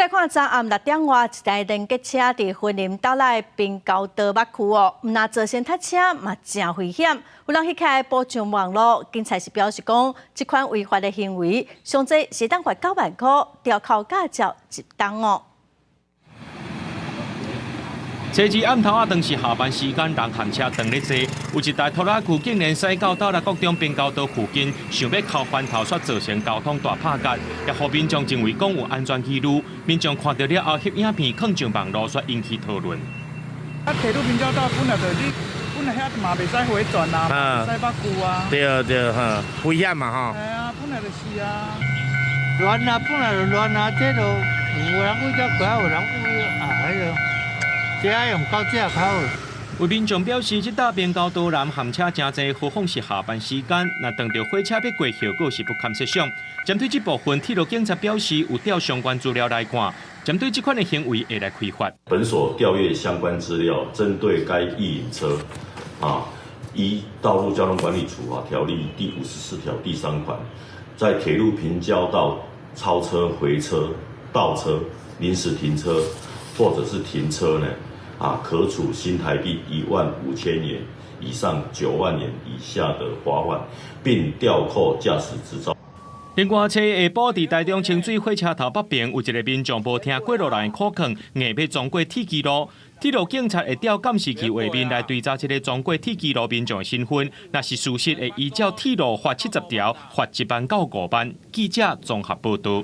來看昨暗6點外，一台連結車佇雲林斗內平交道北區哦，毋但造成塞車嘛誠危險。有人彼下 po 上網路，警察是表示講，這款違法的行為，上濟是當罰9萬箍，吊扣駕照一冬哦。這日暗頭仔當是下班時間，人和車當咧濟，有一台拖拉機竟然駛到斗六國中平交道附近，想欲摳翻頭，煞造成交通大拍結，也予民眾認為講有安全疑慮。民眾看著了後，翕影片放上網路，煞引起討論。啊，鐵路平交道本來就你本來遐嘛袂使回轉啊，袂使北舊啊。對對哈，危險嘛吼。係啊，本來就是啊。亂啊，本來就亂啊，這都有人為這過，有人為啊，彼個。這愛用到這較好。有民眾表示，這搭平交道人和車誠濟，何況是下班時間，若撞著火車欲過，後果是不堪設想。針對這部分，鐵路警察表示有調相關資料來看，針對這款的行為會來開罰。本所調閱相關資料，針對該意引車，啊，依道路交通管理處罰條例第54條第3款，在鐵路平交道超車、回車、倒車、臨時停車或者是停車呢，啊，可處新台幣15,000元以上9萬元以下的罰款，並吊扣駕駛執照。另外，昨下晡佇台中清水火車頭北邊有一個民眾無聽過路人的苦勸，硬欲撞過鐵支路。鐵路警察會調監視器畫面來追查這個撞過鐵支路民眾的身份，若是事實，會依照鐵路法70條罰1萬到5萬。記者綜合報導。